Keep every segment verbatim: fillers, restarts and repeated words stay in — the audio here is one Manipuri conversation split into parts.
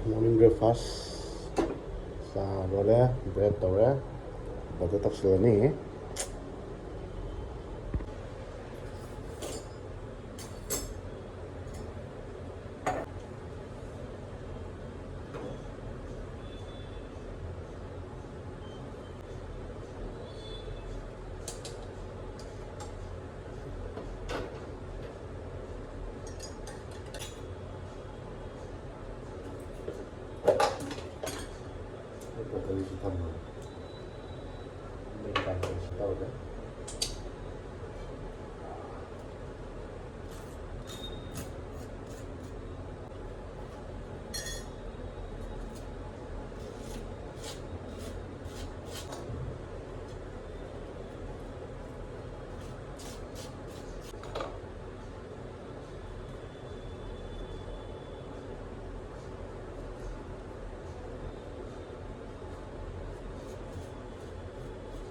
Morning breakfast ꯆꯥ ꯂꯣꯜꯂꯦ, bread ꯇꯧꯔꯦ, butter ꯇꯧꯁꯤꯜꯂꯅꯤ꯫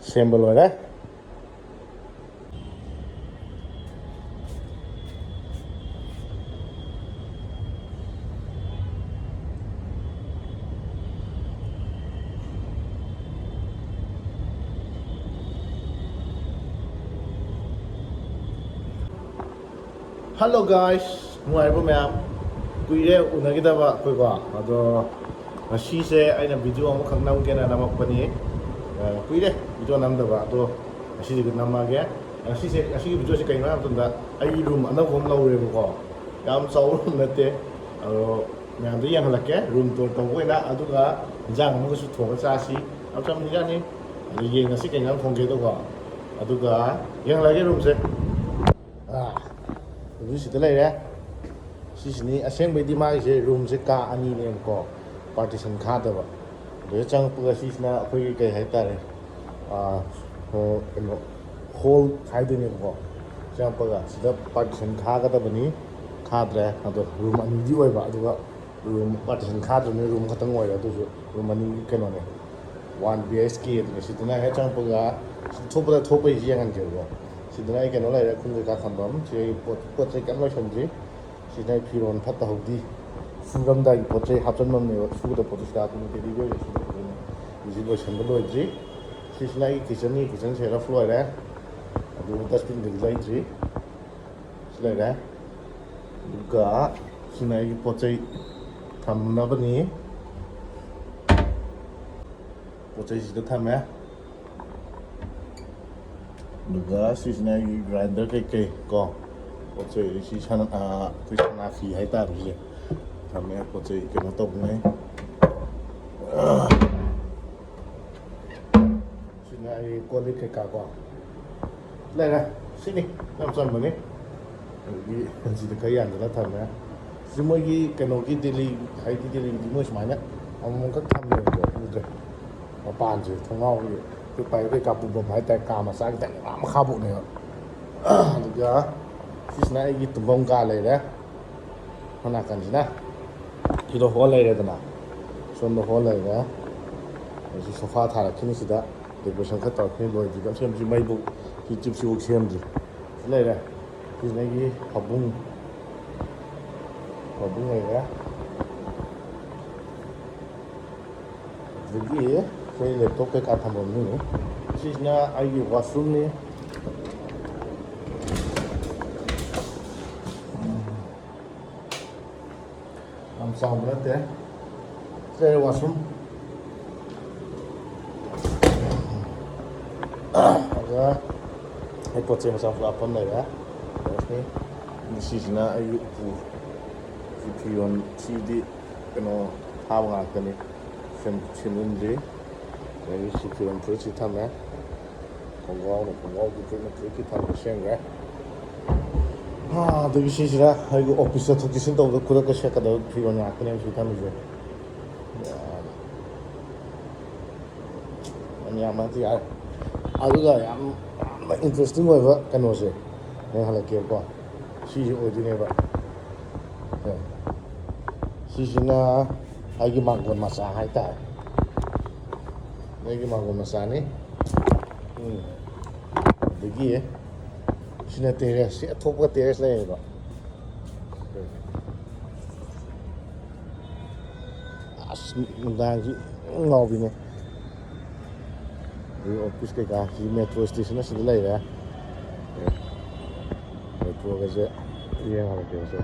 ꯁꯦꯝꯕ ꯂꯣꯏꯔꯦ꯫ Hello guys, ꯅꯨꯡꯉꯥꯏꯔꯤꯕꯣ ꯃꯌꯥꯝ? ꯀꯨꯏꯔꯦ ꯎꯅꯈꯤꯗꯕ ꯑꯩꯈꯣꯏꯀꯣ꯫ ꯑꯗꯣ ꯉꯁꯤꯁꯦ ꯑꯩꯅ video ꯑꯃꯈꯛ ꯅꯝꯒꯦꯅ ꯅꯝꯃꯛꯄꯅꯤ꯫ ꯑ, ꯀꯨꯏꯔꯦ video ꯅꯝꯗꯕ, ꯑꯗꯣ ꯉꯁꯤꯗꯤ ꯅꯝꯃꯒꯦ꯫ ꯉꯁꯤꯁꯦ, ꯉꯁꯤꯒꯤ videoꯁꯦ ꯀꯩꯅꯣ ꯍꯥꯏꯕ ꯃꯇꯝꯗ, ꯑꯩ room ꯑꯅꯧꯕ ꯑꯃ ꯂꯧꯔꯦꯕꯀꯣ꯫ ꯌꯥꯝ ꯆꯥꯎꯕ room ꯅꯠꯇꯦ, ꯑꯗꯣ ꯃꯌꯥꯝꯗ ꯌꯦꯡꯍꯜꯂꯛꯀꯦ room tour ꯇꯧꯕ ꯑꯣꯏꯅ꯫ ꯑꯗꯨꯒ ꯏꯟꯖꯥꯡ ꯑꯃꯒꯁꯨ ꯊꯣꯡꯉ ꯆꯥꯁꯤ, ꯌꯥꯝ ꯆꯝꯅ ꯏꯟꯖꯥꯡꯅꯤ꯫ ꯑꯗꯣ ꯌꯦꯡꯉꯁꯤ ꯀꯩ ꯏꯟꯖꯥꯡ ꯊꯣꯡꯒꯦꯗꯣꯀꯣ꯫ ꯑꯗꯨꯒ ꯌꯦꯡꯍꯜꯂꯛꯑꯒꯦ roomꯁꯦ꯫ ꯑꯥ, ꯑꯗꯨ ꯁꯤꯗ ꯂꯩꯔꯦ꯫ ꯁꯤꯁꯤꯅꯤ ꯑꯁꯦꯡꯕꯩꯗꯤ ꯃꯥꯒꯤꯁꯦ roomꯁꯦ ꯀꯥ ꯑꯅꯤꯅꯦꯕꯀꯣ, partition ꯈꯥꯗꯕ꯫ ꯑꯗꯨꯗ ꯆꯪꯉꯛꯄꯒ ꯁꯤꯁꯤꯅ ꯑꯩꯈꯣꯏꯒꯤ ꯀꯩ ꯍꯥꯏꯇꯥꯔꯦ, ꯑꯥ, ꯍꯣ-, ꯀꯩꯅꯣ, hall ꯍꯥꯏꯗꯣꯏꯅꯦꯕꯀꯣ꯫ ꯆꯪꯉꯛꯄꯒ ꯁꯤꯗ partition ꯈꯥꯒꯗꯕꯅꯤ, ꯈꯥꯗ꯭ꯔꯦ꯫ ꯑꯗꯣ room ꯑꯅꯤꯗꯤ ꯑꯣꯏꯕ, ꯑꯗꯨꯒ room partition ꯈꯥꯗ꯭ꯔꯕꯅꯤꯅ room ꯈꯛꯇꯪ ꯑꯣꯏꯔꯦ꯫ ꯑꯗꯨꯁꯨ room ꯑꯅꯤꯒꯤ ꯀꯩꯅꯣꯅꯦ, one B H K ꯑꯗꯨꯅꯦ꯫ ꯁꯤꯗꯅ ꯍꯦꯛ ꯆꯪꯉꯛꯄꯒ ꯊꯣꯛꯄꯗ ꯊꯣꯛꯄꯩꯁꯤ ꯌꯦꯡꯍꯟꯒꯦꯕꯀꯣ꯫ ꯁꯤꯗꯅ ꯑꯩ ꯀꯩꯅꯣ ꯂꯩꯔꯦ, ꯈꯣꯡ ꯀꯩꯀꯥ ꯊꯝꯐꯝ꯫ ꯁꯤ ꯑꯩ ꯄꯣꯠ, ꯄꯣꯠ ꯆꯩ ꯀꯩꯝ ꯂꯣꯏꯁꯟꯗ꯭ꯔꯤ꯫ ꯁꯤꯗ ꯑꯩ ꯐꯤꯔꯣꯜ ꯐꯠꯇ ꯍꯥꯎꯗꯤ ꯁꯨꯔꯝꯗꯥꯏꯒꯤ ꯄꯣꯠ ꯆꯩ ꯍꯥꯞꯆꯤꯟꯐꯝꯅꯦꯕ, ꯁꯨꯒꯗꯕ ꯄꯣꯠꯇꯨ ꯁꯤꯗ ꯍꯥꯞꯄꯅꯤ, daily wear ꯁꯨꯒꯗꯕ ꯄꯣꯠ ꯆꯩꯅꯤ꯫ ꯍꯧꯖꯤꯛ ꯂꯣꯏꯁꯟꯕ ꯂꯣꯏꯗ꯭ꯔꯤ꯫ ꯁꯤꯁꯤꯅ ꯑꯩꯒꯤ kitchen ꯅꯤ, kitchen ꯁꯦ rough ꯂꯣꯏꯔꯦ꯫ ꯑꯗꯨ dustbin ꯗꯗꯤ ꯂꯩꯇ꯭ꯔꯤ꯫ ꯁꯤ ꯂꯩꯔꯦ꯫ ꯑꯗꯨꯒ ꯁꯤꯅ ꯑꯩꯒꯤ ꯄꯣꯠ ꯆꯩ ꯊꯝꯅꯕꯅꯤ꯫ ꯄꯣꯠ ꯆꯩ ꯁꯤꯗ ꯊꯝꯃꯦ꯫ ꯑꯗꯨꯒ ꯁꯤꯁꯤꯅ ꯑꯩꯒꯤ grinder ꯀꯩꯀꯩ ꯀꯣ, ꯄꯣꯠ ꯆꯩ ꯁꯤ ꯁꯅꯥ-, ꯑꯥ, ꯑꯩꯈꯣꯏ ꯁꯅꯥꯐꯤ ꯍꯥꯏꯇꯥꯔꯦ, ꯁꯤꯁꯦ ꯊꯝꯃꯦ꯫ ꯄꯣꯠ ꯆꯩ ꯀꯩꯅꯣ ꯇꯧꯅꯤꯡꯉꯥꯏ꯫ ꯁꯤꯅ ꯑꯩ ꯀꯣꯜ ꯂꯤꯛ ꯀꯩꯀꯥ ꯀꯣ ꯂꯩꯔꯦ꯫ ꯁꯤꯅꯤ ꯌꯥꯝ ꯆꯟꯕꯅꯤ꯫ ꯑꯗꯒꯤ ꯁꯤꯗ ꯈꯔ ꯌꯥꯟꯁꯤꯜꯂ ꯊꯝꯃꯦ꯫ ꯁꯤ ꯃꯣꯏꯒꯤ ꯀꯩꯅꯣꯒꯤ ꯗꯦꯜꯂꯤ, ꯍꯥꯏꯗꯤ ꯗꯦꯜꯂꯤꯒꯤꯗꯤ ꯃꯣꯏ ꯁꯨꯃꯥꯏꯅ ꯑꯃꯃꯝꯈꯛ ꯊꯝꯃꯦꯕꯀꯣ, ꯎꯗ꯭ꯔꯦ꯫ ꯃꯄꯥꯟꯁꯦ ꯊꯣꯡꯅꯥꯎꯒꯤ ꯑꯩꯈꯣꯏ ꯄꯥꯏꯕ ꯀꯩꯀꯥ ꯄꯨꯐꯝ ꯍꯥꯏꯇꯥꯔꯦ, ꯀꯥ ꯃꯆꯥ ꯈꯤꯇꯪ ꯑꯥ ꯃꯈꯥꯐꯥꯎꯅꯦꯕ꯫ ꯑꯗꯨꯒ ꯁꯤꯁꯤꯅ ꯑꯩꯒꯤ ꯇꯨꯝꯐꯝ ꯀꯥ ꯂꯩꯔꯦ꯫ ꯁꯣꯝ ꯅꯥꯀꯟꯁꯤꯅ ꯁꯤꯗ hall ꯂꯩꯔꯦꯗꯅ, ꯁꯣꯝꯗ hall ꯂꯩꯔꯦ꯫ ꯑꯗꯒꯤ sofa ꯊꯥꯔꯛꯈꯤꯅꯤ ꯁꯤꯗ, decoration ꯈꯔ ꯇꯧꯔꯛꯈꯤꯅꯤ, ꯂꯣꯏꯗ꯭ꯔꯤ꯫ ꯀꯩꯝ ꯁꯦꯝꯗ꯭ꯔꯤ, ꯃꯩꯕꯨ ꯁꯤ ꯆꯤꯞꯁꯤꯐꯥꯎ ꯁꯦꯝꯗ꯭ꯔꯤ꯫ ꯁꯤ ꯂꯩꯔꯦ꯫ ꯁꯤꯁꯤꯅ ꯑꯩꯒꯤ ꯐꯃꯨꯡ, ꯐꯃꯨꯡ ꯂꯩꯔꯦ꯫ ꯑꯗꯒꯤ ꯑꯩꯈꯣꯏ laptop ꯀꯩꯀꯥ ꯊꯝꯐꯝꯅꯤ꯫ ꯁꯤꯁꯤꯅ ꯑꯩꯒꯤ washroomꯅꯤ꯫ ꯌꯥꯝ ꯆꯥꯎꯕ ꯅꯠꯇꯦ꯫ ꯁꯤ ꯂꯩꯔꯦ washroom꯫ ꯑꯗꯨꯒ ꯑꯩ ꯄꯣꯠ ꯆꯩ ꯃꯆꯥ ꯃꯆꯥ ꯍꯥꯞꯐꯝ ꯂꯩꯔꯦ꯫ ꯁꯤꯁꯤꯅ ꯑꯩꯒꯤ ꯎꯄꯨ, ꯁꯤ ꯐꯤꯔꯣꯟ, ꯁꯤꯗꯤ ꯀꯩꯅꯣ ꯊꯥꯕ ꯉꯥꯛꯇꯅꯤ, ꯁꯦꯝ-, ꯁꯦꯝꯖꯤꯟꯗ꯭ꯔꯤ꯫ ꯑꯗꯒꯤ ꯁꯤ ꯐꯤꯔꯣꯟ ꯐꯨꯔꯤꯠꯁꯤ ꯊꯝꯃꯦ, ꯈꯣꯡꯒ꯭ꯔꯥꯎꯅ ꯈꯣꯡꯒ꯭ꯔꯥꯎꯒꯤ ꯐꯨꯔꯤꯠꯅ ꯐꯨꯔꯤꯠꯀꯤ ꯊꯝꯕ ꯁꯦꯝꯈ꯭ꯔꯦ꯫ ꯍꯥ, ꯑꯗꯒꯤ ꯁꯤꯁꯤꯅ ꯑꯩꯒꯤ office ꯆꯠꯊꯣꯛ ꯆꯠꯁꯤꯟ ꯇꯧꯕꯗ ꯈꯨꯗꯛꯇ ꯁꯦꯠꯀꯗꯕ ꯐꯤꯔꯣꯟ ꯉꯥꯛꯇꯅꯦꯕ ꯁꯤ ꯊꯝꯃꯤꯁꯦ꯫ ꯌꯥꯝ, ꯌꯥꯝ ꯌꯥꯝꯕ ꯅꯠꯇꯦ, ꯌꯥꯔꯦ꯫ ꯑꯗꯨꯒ ꯌꯥꯝ, ꯌꯥꯝꯅ interesting ꯑꯣꯏꯕ ꯀꯩꯅꯣꯁꯦ ꯑꯩ ꯍꯜꯂꯛꯀꯦꯕꯀꯣ꯫ ꯁꯤꯁꯦ ꯑꯣꯏꯗꯣꯏꯅꯦꯕ꯫ ꯁꯦ꯫ ꯁꯤꯁꯤꯅ ꯑꯩꯒꯤ ꯃꯥꯡꯒꯣꯟ ꯃꯆꯥ ꯍꯥꯏꯇꯥꯔꯦ꯫ ꯑꯩꯒꯤ ꯃꯥꯡꯒꯣꯟ ꯃꯆꯥꯅꯤ꯫ ꯎꯝ꯫ ꯑꯗꯒꯤ ꯁꯤꯅ terrace, ꯁꯤ ꯑꯊꯣꯛꯄ terrace ꯂꯩꯌꯦꯕ꯫ ꯑꯁ, ꯅꯨꯡꯗꯥꯡꯁꯤ ꯉꯥꯎꯕꯤꯅꯦ꯫ ꯑꯗꯒꯤ ꯑꯣꯐꯤꯁ ꯀꯩꯀꯥ, ꯁꯤ ꯃꯦꯇ꯭ꯔꯣ ꯁ꯭ꯇꯦꯁꯟ ꯑꯁꯤꯗ ꯂꯩꯔꯦ꯫ ꯃꯦꯇ꯭ꯔꯣꯒꯁꯦ ꯌꯦꯡꯉꯒꯦ ꯁꯦ꯫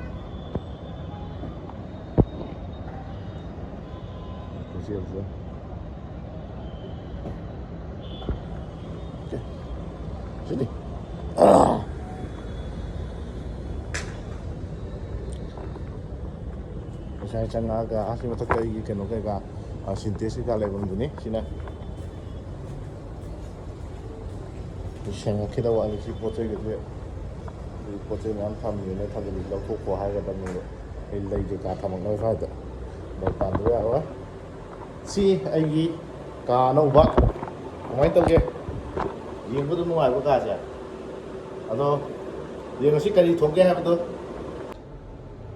ꯃꯦꯇ꯭ꯔꯣ ꯁꯤ ꯑꯃꯁꯨ꯫ ꯑꯣꯀꯦ꯫ ꯁꯤꯅꯤ꯫ ꯉꯁꯥꯏ ꯆꯪꯉꯛꯑꯒ ꯑꯁꯤ ꯃꯊꯛꯇ ꯑꯩꯒꯤ ꯀꯩꯅꯣ ꯀꯩꯀꯥ, ꯑ, ꯁꯤꯟꯇꯦꯛꯁ ꯀꯩꯀꯥ ꯂꯩꯐꯝꯗꯨꯅꯤ꯫ ꯁꯤꯅ ꯁꯦꯡꯉꯛꯈꯤꯗꯕ ꯋꯥꯅꯤ꯫ ꯁꯤ ꯄꯣꯠ ꯆꯩꯒꯁꯦ, ꯑꯩ ꯄꯣꯠ ꯆꯩ ꯃꯌꯥꯝ ꯊꯝꯃꯤꯅ ꯊꯝꯖꯤꯜꯂꯤ, ꯂꯧꯊꯣꯛꯈꯣ ꯍꯥꯏꯒꯗꯕꯅꯦꯕ꯫ ꯑꯩ ꯂꯩ ꯀꯩꯀꯥ ꯊꯝꯃꯛꯅꯕ ꯁ꯭ꯋꯥꯏꯗ ꯃꯣꯏ ꯄꯥꯟꯗꯕ ꯌꯥꯔꯣꯏ꯫ ꯁꯤ ꯑꯩꯒꯤ ꯀꯥ ꯑꯅꯧꯕ꯫ ꯀꯃꯥꯏꯅ ꯇꯧꯒꯦ? ꯌꯦꯡꯕ ꯑꯗꯨꯝ ꯅꯨꯡꯉꯥꯏꯕ ꯀꯥꯁꯦ꯫ ꯑꯗꯣ ꯌꯦꯡꯉꯁꯤ ꯀꯔꯤ ꯊꯣꯡꯒꯦ ꯍꯥꯏꯕꯗꯣ꯫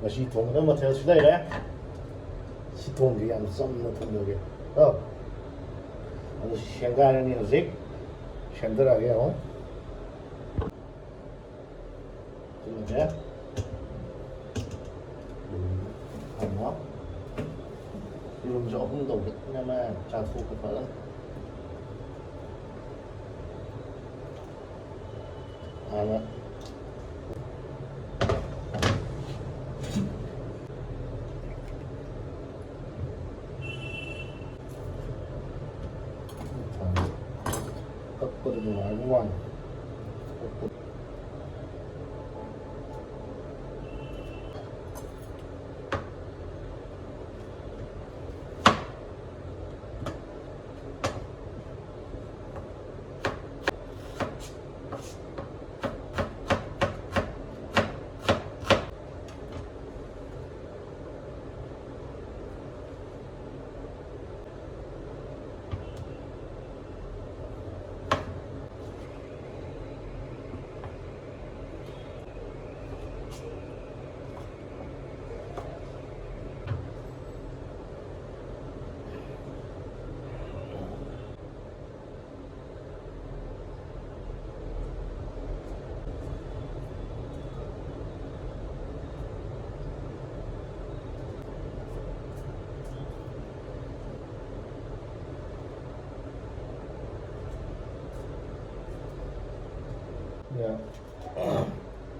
ꯉꯁꯤ ꯊꯣꯡꯒꯗꯕ ꯃꯊꯦꯜꯁꯨ ꯂꯩꯔꯦ꯫ ꯁꯤ ꯊꯣꯡꯒꯦ, ꯌꯥꯝ ꯆꯝꯅ ꯊꯣꯡꯖꯒꯦ꯫ ꯀꯣ? ꯑꯗꯨ ꯁꯦꯝꯒꯥꯏꯔꯅꯤ ꯍꯧꯖꯤꯛ꯫ ꯁꯦꯝꯗꯔꯛꯑꯒꯦ ꯑꯃꯨꯛ꯫ ꯁꯤꯃꯁꯦ꯫ ꯑꯃ꯫ ꯌꯦꯔꯨꯝꯁꯨ ꯑꯍꯨꯝ ꯇꯧꯒꯦ꯫ ꯏꯃꯥꯏ, ꯃꯥꯏ, ꯆꯥꯊꯣꯛꯄ ꯐꯖꯅ꯫ ꯍꯥꯟꯅ ꯀꯛꯄꯗ ꯅꯨꯡꯉꯥꯏꯕ ꯋꯥꯅꯤ꯫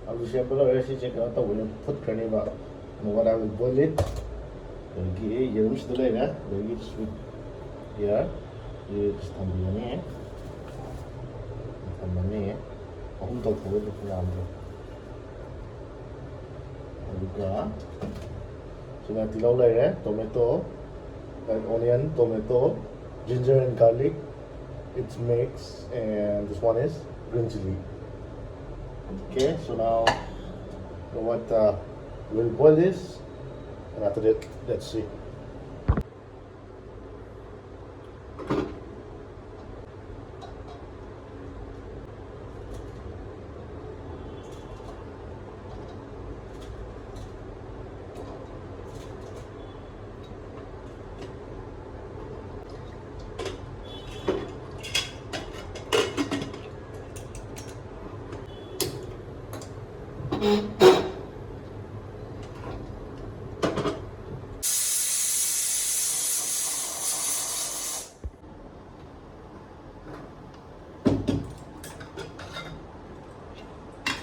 ꯑꯂꯨ ꯁꯦꯝꯕ ꯂꯣꯏꯔꯦ꯫ ꯁꯤꯁꯦ ꯀꯩꯅꯣ ꯇꯧꯕꯅ ꯐꯨꯠꯈ꯭ꯔꯅꯦꯕ꯫ And what I will boil it, ꯑꯗꯒꯤ ꯌꯦꯔꯨꯝꯁꯤꯗ ꯂꯩꯔꯦ, ꯑꯗꯒꯤ sweet here, ꯁꯤ ꯊꯝꯕꯤꯔꯅꯤ꯫ ꯊꯝꯃꯅꯤ꯫ ꯑꯍꯨꯝ ꯇꯧꯊꯣꯛꯑꯒ ꯌꯥꯝꯗ꯭ꯔꯦ꯫ ꯑꯗꯨꯒ ꯁꯤꯅ ꯇꯤꯜꯍꯧ ꯂꯩꯔꯦ, tomato, and onion, tomato, ginger and garlic, its mix, and this one is green chili. Okay, so now what, uh, we'll boil this, and after that, let's see.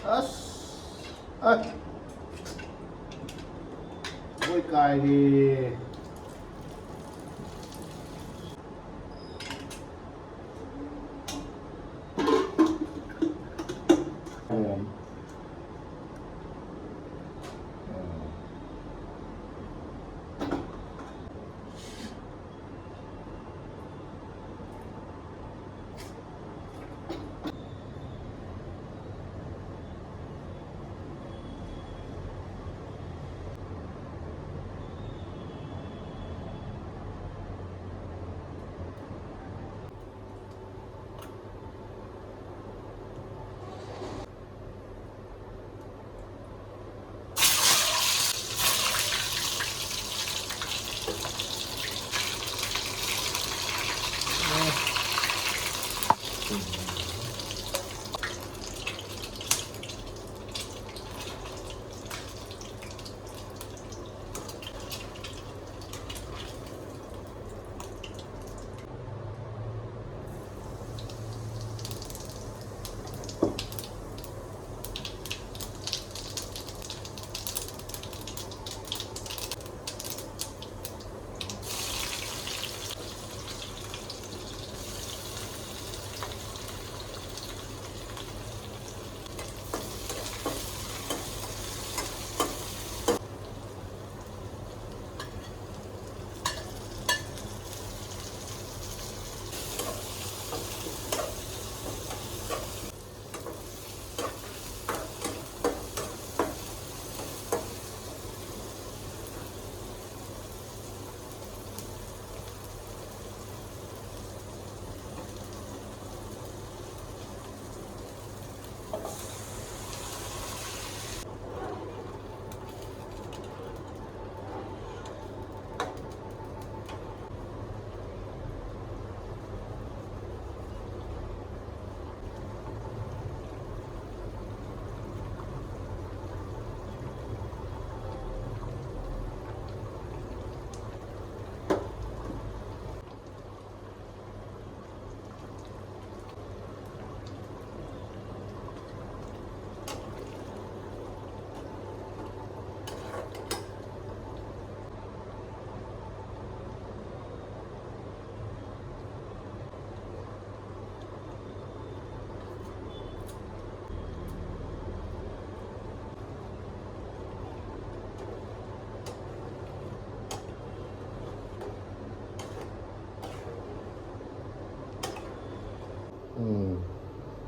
ꯑꯁ! ꯑ! ꯂꯣꯏ ꯀꯥꯏꯔꯦ꯫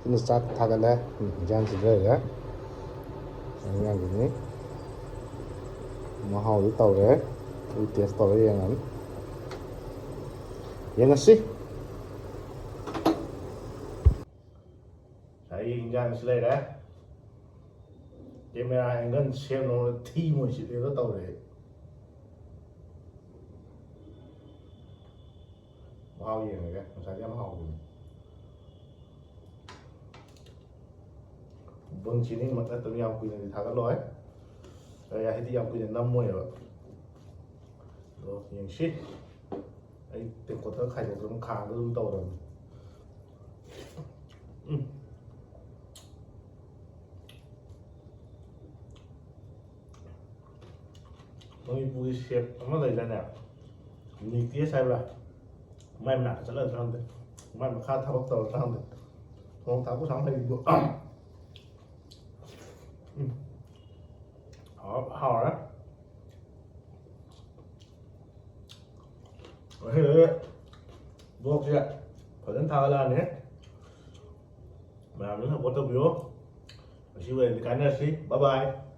ꯁꯤꯅ ꯆꯥꯛ ꯊꯥꯒꯠꯂꯦ꯫ ꯎꯝ, ꯏꯟꯖꯥꯡꯁꯤ ꯂꯩꯔꯦ꯫ ꯏꯟꯖꯥꯡꯁꯤꯅꯤ꯫ ꯃꯍꯥꯎꯗꯤ ꯇꯧꯔꯦ꯫ ꯑꯩ ꯇꯦꯁ ꯇꯧꯔ ꯌꯦꯡꯉꯅꯤ꯫ ꯌꯦꯡꯉꯁꯤ꯫ ꯉꯁꯥꯏꯒꯤ ꯏꯟꯖꯥꯡꯁꯤ ꯂꯩꯔꯦ꯫ ꯀꯦꯃꯦꯔꯥ ꯑꯦꯡꯒꯜ ꯁꯦꯝꯅꯕ ꯊꯤ ꯃꯣꯏ ꯁꯤꯠꯂꯦꯗ ꯇꯧꯔꯦ꯫ ꯃꯍꯥꯎ ꯌꯦꯡꯉꯒꯦ꯫ ꯉꯁꯥꯏꯗꯤ ꯌꯥꯝ ꯍꯥꯎꯕꯅꯤ꯫ ꯕꯨꯟꯁꯤꯅꯤ ꯃꯊꯛꯇ ꯌꯥꯝ ꯀꯨꯏꯅꯗꯤ ꯊꯥꯒꯠꯂꯣꯏ꯫ ꯑꯩ ꯍꯥꯏꯗꯤ ꯌꯥꯝ ꯀꯨꯏꯅ ꯅꯝꯃꯣꯏꯕ꯫ ꯑꯗꯣ ꯌꯦꯡꯁꯤ꯫ ꯑꯩ ꯇꯦꯡꯀꯣꯠꯇ ꯈꯥꯏꯗꯣꯛꯇꯅ ꯈꯥꯡꯗ ꯑꯗꯨꯝ ꯇꯧꯔꯕꯅꯤ꯫ ꯎꯝ꯫ ꯃꯅꯤꯄꯨꯔꯒꯤ ꯁꯦꯞ ꯑꯃ ꯂꯩꯗꯥꯏꯅꯦ? ꯅꯤꯇꯦꯁ ꯍꯥꯏꯕ꯭ꯔꯥ? ꯃꯥꯏ ꯃꯅꯥꯛꯇ ꯆꯠꯂꯗ꯭ꯔꯥ ꯈꯪꯗꯦ꯫ ꯃꯥꯏ ꯃꯈꯥ ꯊꯕꯛ ꯇꯧꯔꯗ꯭ꯔꯥ ꯈꯪꯗꯦ꯫ ꯊꯣꯡ ꯊꯥꯛꯄ ꯁꯥꯡ ꯍꯩꯕꯗꯣ꯫ ꯎꯝ꯫ ꯍꯥꯎ-, ꯍꯥꯎꯔꯦ꯫ ꯉꯁꯤꯗꯤ vlogꯁꯦ ꯐꯖꯅ ꯊꯥꯒꯠꯂꯛꯑꯅꯤ꯫ ꯃꯌꯥꯝꯁꯨ support ꯇꯧꯕꯤꯌꯨ꯫ ꯉꯁꯤ ꯑꯣꯏꯅꯗꯤ ꯀꯥꯏꯅꯔꯁꯤ꯫ Bye bye꯫